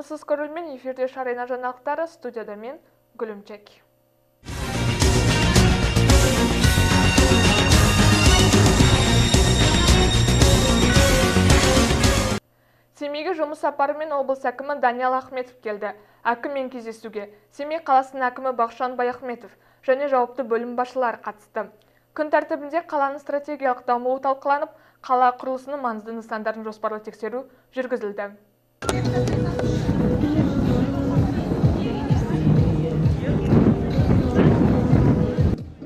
Армысыз көрермен, эфирде Шарина жаңалықтары, студияда мен Гүлімчек. Семейге жұмыс сапарымен облыс әкімі Даниал Ахметов келді. Әкіммен кездесуге Семей қаласының әкімі Бақытжан Баяхметов және жауапты бөлім басшылары қатысты. Күн тәртібінде қаланың стратегиялық дамуы талқыланып, қала құрылысының маңызды нысандарын жоспарлы тексеру жүргізілді.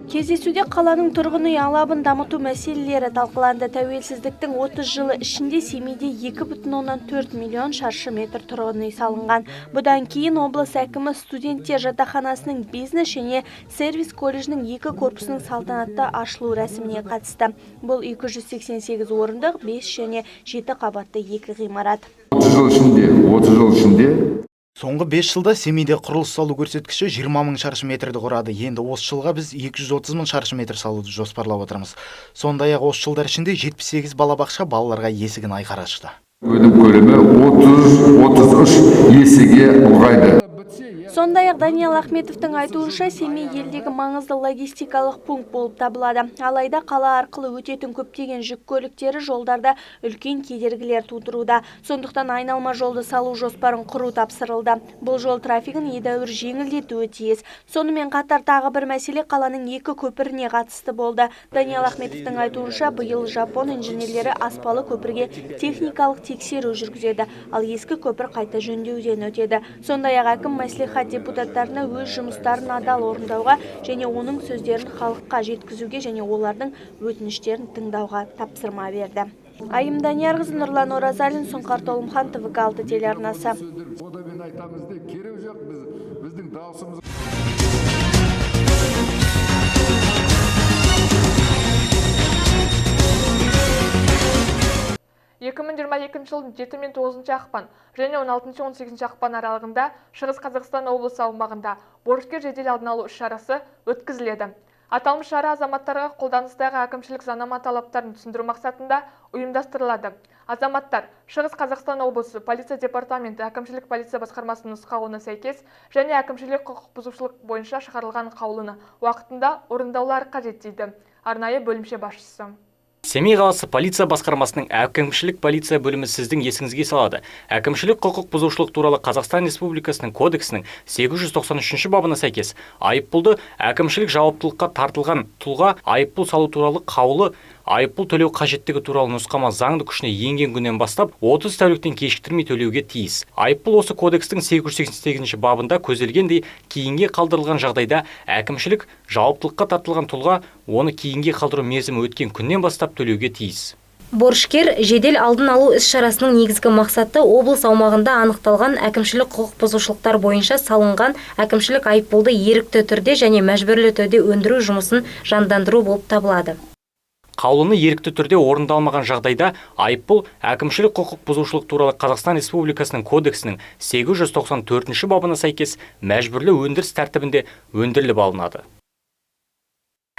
Кездесуде қаланың тұрғын үй алабын дамыту мәселелері талқыланды. Тәуелсіздіктің 30 жылы ішінде Семейде 2,4 миллион шаршы метр тұрғын үй салынған. Бұдан кейін облыс әкімі студенттер жатақханасының бизнес және сервис колледжінің екі корпусының салтанатты ашылу рәсіміне қатысты. Бұл 288 орындық 5 және 7 қабатты екі ғимарат. 30 жыл ішінде, 30 жыл ішінде Соңғы 5 жылда Семейде құрылыс салу көрсеткіші 20 мың шаршы метрді құрады. Енді осы жылға біз 230 мың шаршы метр салуды жоспарлап отырмыз. Сондай-ақ осы жылдар ішінде 78 балабақша балаларға есігін айқара ашты. Өнім көлемі 30-33 есеге ұлғайды. Сондай-ақ Даниал Ахметовтің айтуынша, Семей елдегі маңызды логистикалық пункт болып табылады. Алайда қала арқылы өтетін көптеген жүк көліктері жолдарда үлкен кедергілер тудыруда. Сондықтан айналма жолды салу жоспарын құру тапсырылды. Бұл жол трафигін едәуір жеңілдетуі тиіс. Сонымен қатар тағы бір мәселе қаланың екі көпіріне қатысты болды. Даниал Ахметовтің айтуынша, биыл жапон инженерлері аспалы көпірге техникалық тексеру жүргізеді, ал ескі көпір қайта жөндеуден өтеді. Сондай-ақ әкім мәслихат депутаттарына өз жұмыстарын адал орындауға және оның сөздерін халыққа жеткізуге және олардың өтініштерін тыңдауға тапсырма берді. Айым Даниярқызы, Нұрлан Оразалин, Сұңқар Толымхан, ТВК 6 телеарнасы. Жылдың 7 мен 9 ақпан және 16-18 ақпан аралығында Шығыс Қазақстан облысы аумағында борышкер жедел алдын алу іс-шарасы өткізіледі. Аталмыш шара азаматтарға қолданыстағы әкімшілік заңнама талаптарын түсіндіру мақсатында ұйымдастырылады. Азаматтар Шығыс Қазақстан облысы полиция департаменті әкімшілік полиция басқармасының нұсқауына сәйкес және әкімшілік құқық бұзушылық бойынша шығарылған қаулыны уақытында орындаулары қажет, дейді арнайы бөлімше басшысы. Семей қаласы полиция басқармасының әкімшілік полиция бөлімі сіздің есіңізге салады. Әкімшілік құқық бұзушылық туралы Қазақстан Республикасының кодексінің 893 бабына сәйкес айыппұлды әкімшілік жауаптылыққа тартылған тұлға айыппұл салу туралы қаулы айыппұл төлеу қажеттігі туралы нұсқама заңды күшіне енген күннен бастап 30 тәуліктен кешіктірмей төлеуге тиіс. Айыппұл осы кодекстің 888 бабында көзделгендей кейінге қалдырылған жағдайда әкімшілік жауаптылыққа тартылған тұлға оны кейінге қалдыру мерзімі өткен күннен бастап төлеуге тиіс. Борышкер жедел алдын алу іс-шарасының негізгі мақсаты облыс аумағында анықталған әкімшілік құқық бұзушылықтар бойынша салынған әкімшілік айыппұлды ерікті түрде және мәжбүрлі түрде өндіру жұмысын жандандыру болып табылады. Қаулыны ерікті түрде орындалмаған жағдайда айыппұл әкімшілік құқық бұзушылық туралы Қазақстан Республикасының кодексінің 894 бабына сәйкес мәжбүрлі өндіріс тәртібінде өндіріліп алынады.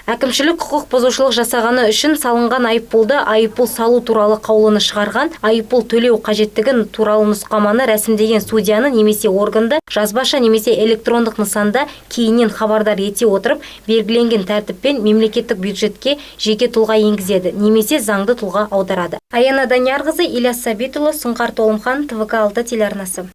Әкімшілік құқық бұзушылық жасағаны үшін салынған айыппұлды айыппұл салу туралы қаулыны шығарған, айыппұл төлеу қажеттігін туралы нұсқаманы рәсімдеген судьяны немесе органды жазбаша немесе электрондық нысанда кейіннен хабардар ете отырып, белгіленген тәртіппен мемлекеттік бюджетке жеке тұлға енгізеді немесе заңды тұлға аударады. Аяна Даниярқызы, Ильяс Сабитұлы, Сұңқар Толымхан, ТВК 6 телеарнасы.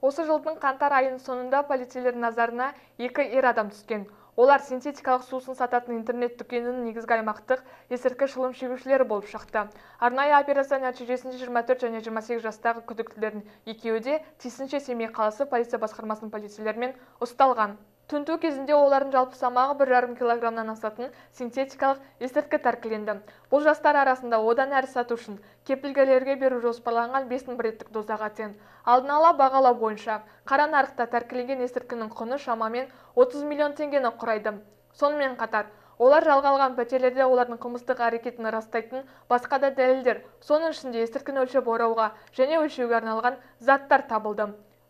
Осы жылдың қаңтар айының соңында полицейлердің назарына екі ер адам түскен. Олар синтетикалық сусын сататын интернет дүкенінің негізгі аймақтық есірткі шылым шегушілері болып шықты. Арнайы операция нәтижесінде 24 және 28 жастағы күдіктілердің екеуі де тиісінше Семей қаласы полиция басқармасының полицейлерімен ұсталған. Тінту кезінде олардың жалпы салмағы 1,5 килограммнан асатын синтетикалық есірткі тәркіленді. Бұл жастар арасында одан әрі сату үшін кепілгерлерге беру жоспарланған 5000 реттік дозаға тең. Алдын ала бағалау бойынша қара нарықта тәркіленген есірткінің құны шамамен 30 миллион теңгені құрайды. Сонымен қатар, олар жалға алған пәтерлерде олардың қылмыстық әрекетін растайтын басқа да дәлелдер, соның ішінде есірткіні өлшеп орауға және өлшеуге арналған заттар табылды.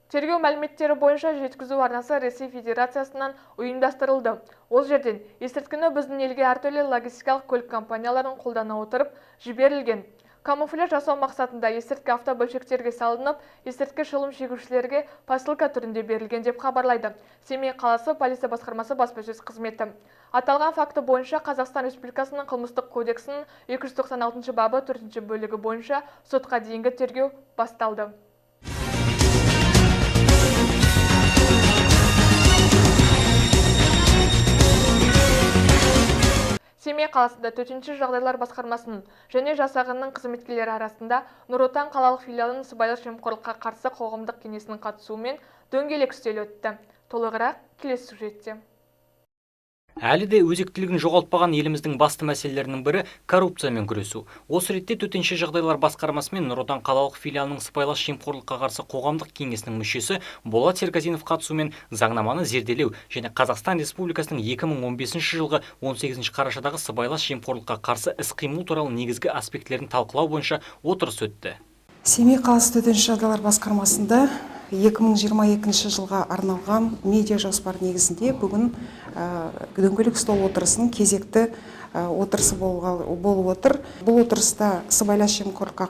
Тергеу мәліметтері бойынша жеткізу арнасы Ресей Федерациясынан ұйымдастырылды. Ол жерден есірткіні біздің елге әртүрлі логистикалық көлік компанияларын қолдана отырып жіберілген. Камуфляж жасау мақсатында есірткі автобөлшектерге салынып, есірткі шылым шегушілерге посылка түрінде берілген деп хабарлайды Семей қаласы полиция басқармасы баспасөз қызметі. Аталған факті бойынша Қазақстан Республикасының қылмыстық кодексінің 296 бабы 4 бөлігі бойынша сотқа дейінгі тергеу басталды. Семей қаласында төтенше жағдайлар басқармасының және жасағының қызметкерлері арасында Нұр Отан қалалық филиалының сыбайлас жемқорлыққа қарсы қоғамдық кеңесінің қатысуымен дөңгелек үстел өтті. Толығырақ келесі сюжетте. Әлі де өзектілігін жоғалтпаған еліміздің басты мәселелерінің бірі коррупциямен күресу. Осы ретте төтенше жағдайлар басқармасы мен Нұр Отан қалалық филиалының сыбайлас жемқорлыққа қарсы қоғамдық кеңесінің мүшесі Болат Серказинов қатысуымен заңнаманы зерделеу және Қазақстан Республикасының 2015 жылғы 18 қарашадағы сыбайлас жемқорлыққа қарсы іс-қимыл туралы негізгі аспектілерін талқылау бойынша отырыс өтті. Семей қаласы төтенше жағдайлар басқармасында 2022 жылға арналған медиа жоспар негізінде бүгін дөңгелек стол отырысының кезекті отырысы болып отыр. Бұл отырыста сыбайлас жемқорлыққа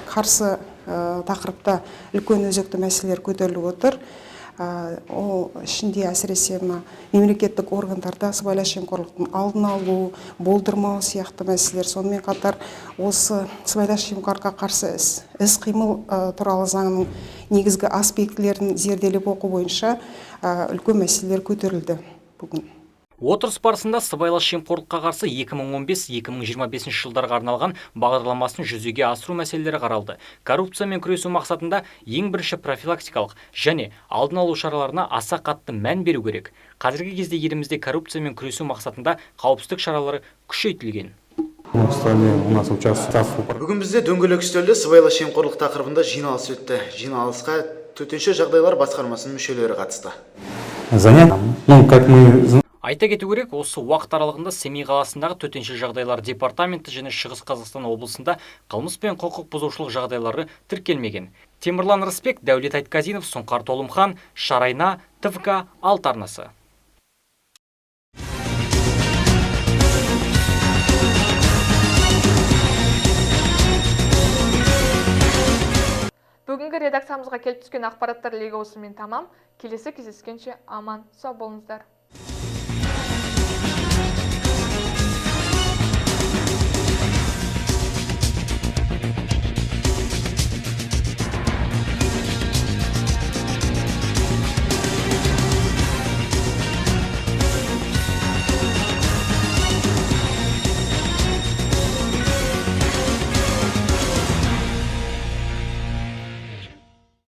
қарсы тақырыпта үлкен өзекті мәселелер көтеріліп отыр. Ол ішінде әсіресе мына мемлекеттік органдарда сыбайлас жемқорлықтың алдын алу, болдырмау сияқты мәселелер, сонымен қатар осы сыбайлас жемқорлыққа қарсы іс-қимыл туралы заңның негізгі аспектілерін зерделеп оқу бойынша үлкен мәселелер көтерілді бүгін. Отырыс барысында сыбайлас жемқорлыққа қарсы 2015-2025 жылдарға арналған бағдарламасын жүзеге асыру мәселелері қаралды. Коррупциямен күресу мақсатында ең бірінші профилактикалық және алдын алу шараларына аса қатты мән беру керек. Қазіргі кезде елімізде коррупциямен күресу мақсатында қауіпсіздік шаралары күшейтілген. Бүгін бізде дөңгелек үстелде сыбайлас жемқорлық тақырыбында жиналыс өтті. Жиналысқа төтенше жағдайлар басқармасының мүшелері қатысты. Айта кету керек, осы уақыт аралығында Семей қаласындағы төтенше жағдайлар департаменті және Шығыс Қазақстан облысында қылмыс пен құқық бұзушылық жағдайлары тіркелмеген. Темірлан Рысбек, Дәулет Айтказинов, Сұңқар Толымхан, Шарайна, ТВК, Алты арнасы. Бүгінгі редакциямызға келіп түскен ақпараттар легі осымен тамам. Келесі кездескенше аман сау болыңыздар.